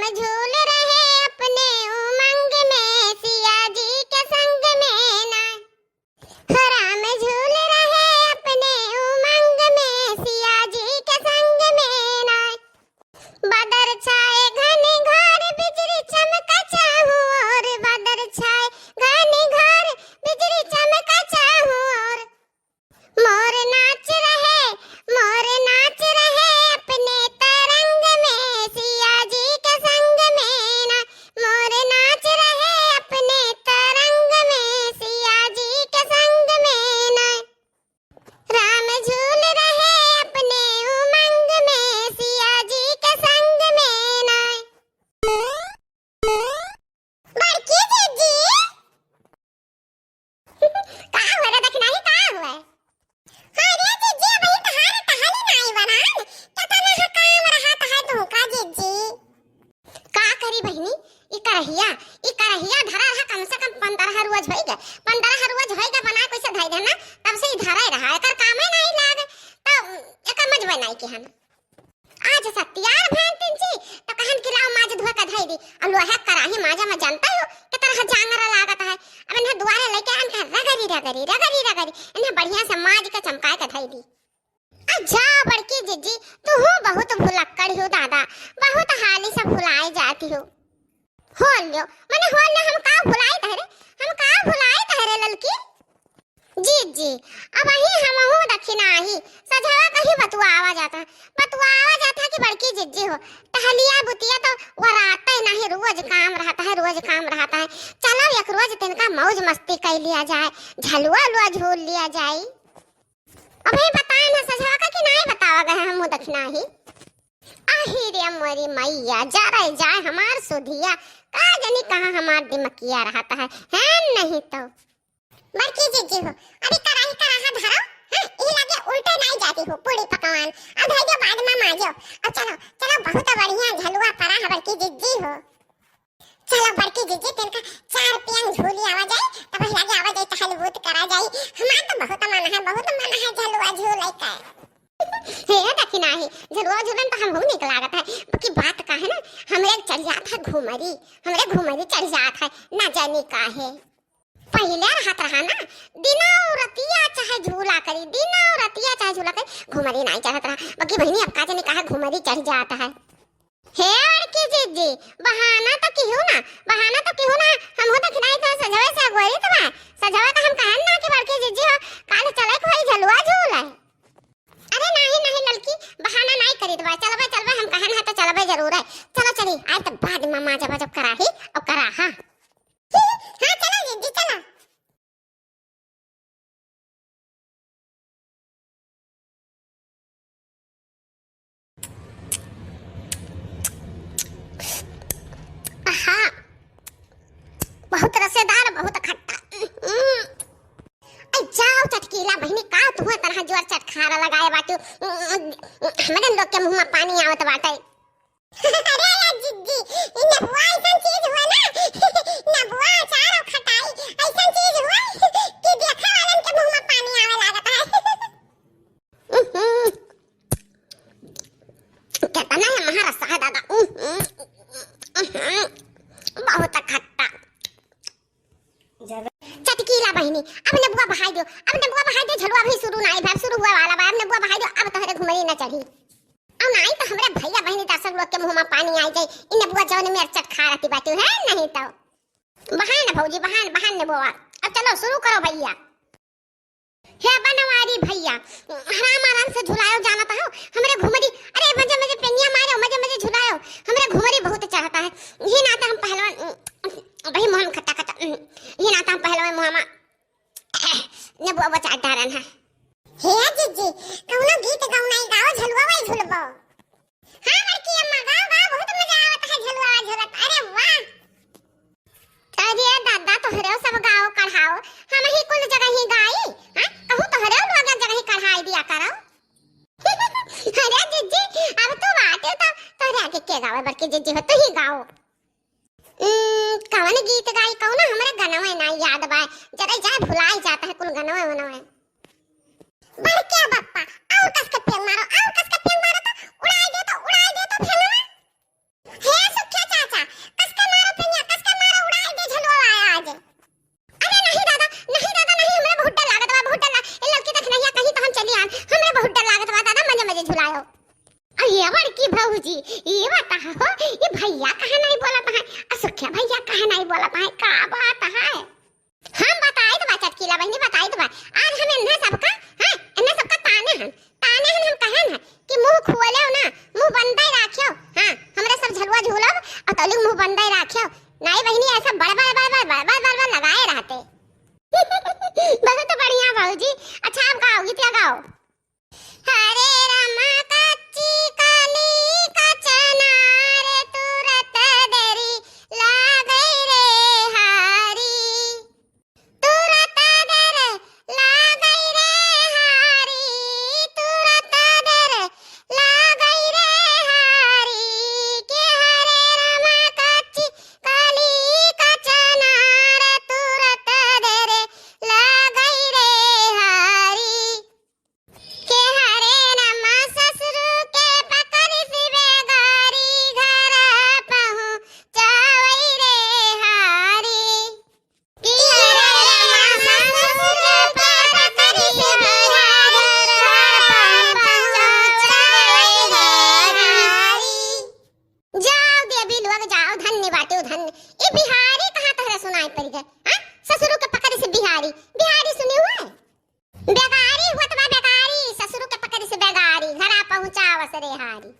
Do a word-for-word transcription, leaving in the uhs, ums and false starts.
झूल रहे अपने उमंग में, सिया जी के संग में ना। हो राम झूल रहे अपने उमंग में, सिया जी के संग में ना। बादर छाए घने घोर, बिजली चमका चाहू ओर। बादर छाए घने घोर, बिजली चमका चाहू ओर। मोर नाच रहे, मोर नाच रहे अपने तरंग में, सिया जी के संग में ना। मोर नाच रहे अपने तरंग में, सिया जी के संग में ना। राम झूल रहे अपने उमंग में, सिया जी के संग में ना। बड़की जिज्जी। का हुआ रे दखिनाही, का हुआ? अरे जिज्जी, अबहीं तहार टहली नाई बनान, केतना काम रहत है तुहका जिज्जी। का करी बहिनी, ई करहिया, ई करहिया धरा रहा कम से कम पन्द्रह रोज होइगा, पन्द्रह रोज होइगा बना कैसे धई देना, तब से ई धरा रहा, एकर कामे नाई लाग, तब एकर मजबे नाई किहन। आज सत्यार भयंतिन जी, तो कहन कि लाओ माज धोए के धई दी। अब लोहे कराही माजे में जानता हो, कि तरह जांगर लागत है। अब इन्हें दुआरे लेके आन के रगरी, रगरी, रगरी, रगरी, इन्हें बढ़िया से माज के चमकाए के धई दी। अच्छा, बड़की जिज्जी, तू हो बहुत भुलक्कड़ हो दादा, बहुत हाली से भुलाए जाती हो। होल ल्यो, मने होल ल्यो, हम का भुलाइत है रे, हम का भुलाइत है रे ललकी? जिज्जी, अबहीं हमहू दखिनाही, सझवा कहीं बतुआवा जाता है, बतुआवा जाता है कि बड़की जिज्जी हो, टहलिया बुतिया तो वराते नहीं, रोज काम रहता है, रोज काम रहता है। चलो एक रोज तिनका मौज मस्ती कर लिया जाए, झलुआ लुआ झूल लिया जाए। अबहीं बताए ना सझवा का कि नाई बतावा गए, हमहू दखिनाही। आही रे मोरी मैया, जरे जाए हमार सुधिया, का जानी कहाँ हमार दिमकिया रहता है, है नहीं तो। बड़की जिज्जी हो, अरे कराही कराहा धरो, हाँ, ई लगे उल्टे नाई जाती हो, पूरी पकवान, अब धई दो बाद में माजो, अब चलो, चलो बहुत बढ़िया झलुआ परा है बड़की जिज्जी हो। चलो बड़की जिज्जी, तिनका चार पियन झूली आवा जाए, तब वही लगे आवा जाए, टहल बूत करा जाए। हमार तो बहुत मन है, बहुत मन है झलुआ झूले का। हे दखिनाही, झलुआ झूलन तो हमहू निक लागत है, बाकी बात का है ना, हमरे चढ़ जात है घुमरी, हमरे घुमरी चढ़ जात है, ना जानी का है। पहिले रहत रहा ना, दिनौ रतिया चाहे झूला करी, दिनौ रतिया चाहे झूला करी, घुमरी नाई चढ़त रहा, बाकी बहिनी अब का जानी काहे घुमरी चढ़ जात है। हे बड़की जिज्जी, बहाना तो किहू ना, बहाना तो किहू ना, हमहू तो खिलाई तो सजवे से अगोरी तो बा। सजवे तो हम कहन ना कि बड़की जिज्जी हो, काल चले के होई झलुआ झूले। अरे नाही, नाही ललकी, बहाना नाही करीत बा, चलबे, चलबे, हम कहन है तो चलबे जरूर है। चलो चली, आज तो बाद में माजब जब कराही और करा, हाँ। हाँ, चलो जिज्जी, चलो। आहा, बहुत रसेदार, बहुत खट्टा। उम्म। ऐ जाओ चटकीला बहिनी, का तुहँ तरह जोर चटखारा लगाए बाटू? उम्म, हमरे लोग के मुँह में पानी आवत बाटे। अरे यार जिज्जी, ई नेबुआ ऐसन चीज हुआ ना, नेबुआ अचार और खटाई ऐसन चीज हुआ कि देखे वालन के मुँह में पानी आवे लागत है। उहुं, केतना है महारसा है दादा। उहुं, उहुं, बहुत खट्टा। चटकीला बहिनी, अब नेबुआ बहाई दियो, अब नेबुआ बहाई दियो, झलुआ भी शुरू नाई भर, शुरू हुआ वाला बा, अब नेबुआ बहाई दियो, अब तोहरे घुमरी न चढ़ी। अब नाई तो हमरे भैया बहिनी दर्शक लोग के मुँह में पानी आई जाई, इ नेबुआ जौन मेर चटखा रहती बाटू है, नहीं तो। बहान भौजी, बहान, बहान नेबुआ। अब चलो शुरू करो भैया। हे बनवारी भैया, आराम आराम से झुलायो जानत हो हमरे घुमरी। अरे मजे मजे पेनिया मारो, मजे मजे झुलायो, हमरे घुमरी बहुत चढ़ता है। ये नाते हम पहलवान, भाई मोहन खट्टा खट्टा, ये नाते हम पहलवान मोहमा नेबुआ बचा डारन है। हे जिज्जी, कौनो गीत गौनाई गाओ, झलुआ वाई झुलबो। हाँ बड़की अम्मा, गाओ गाओ, बहुत मजा आवत है झलुआ झुलत। अरे वाह। अरे दादा, तोहरे सब गाओ कढ़ाओ, हम ही कुल जगह ही गाई, हाँ? कहूँ तोहरे लोग जगह ही कढ़ाई दिया करो। अरे जिज्जी, अब तू बाटे तो तोहरे आगे के गावे, बड़की जिज्जी हो, तू ही गाओ। उम्म, कवन गीत गाई, कौनो हमरे गनवे ना याद बा, जरे जाए भुलाई जाता है कुल गनवे वनवे। बड़के बप्पा, और कस के फेंग मारो, और कस के फेंग मारो तो, उड़ाई दे तो, उड़ाई दे तो फेंगवा। हे सुखिया चाचा, ई बतावा हो, ई भइया काहे नाहीं बोलत हैं? आ सुखिया भइया काहे नाहीं बोलत हैं? का बात है? हम बताइत बा चटकीला बहिनी, बताइत बा। आज हम इन्हें सबका, हाँ, इन्हें सबका ताने हन, ताने हन, हम कहन है कि मुँह खोलेउ ना, मुँह बंदे राखेउ। हाँ, हमरे सब झलुआ झूलब अउर तौलिक मुँह बंदे राखेउ। नाहीं बहिनी, ऐसा बड़ बड़ बड़ बड़ बड़ बड़ बड़ बड़ लगाए रहते। बहुत बढ़िया भौजी। अच्छा, आप गाओ, गीतिया गाओ। हरे रामा कच्ची कली कचनार तुरत देरी लागै रे हारी। तुरत देर लागै रे हारी, तुरत देर लागै रे हारी। के हरे रामा कच्ची कली कचनार तुरत देर लागै रे हारी। के हरे रामा ससुरु के पकड़िस बेगारी घर पहुँचावै रे हारी। के हरे रामा ससुरु के पकड़िस बेगारी घर पहुँचावै रे हारी। जाओ देवी लोग जाओ, धन्य बाटे धन्य। ई बिहारी कहाँ तहरे सुनाई पड़ गए, हाँ? ससुरु के पकड़िस बिहारी, बिहारी सुनी हुए? बेगारी हुअत बा बेगारी, ससुरु के पकड़िस बेगारी, घरा पहुँचावस रे हारी।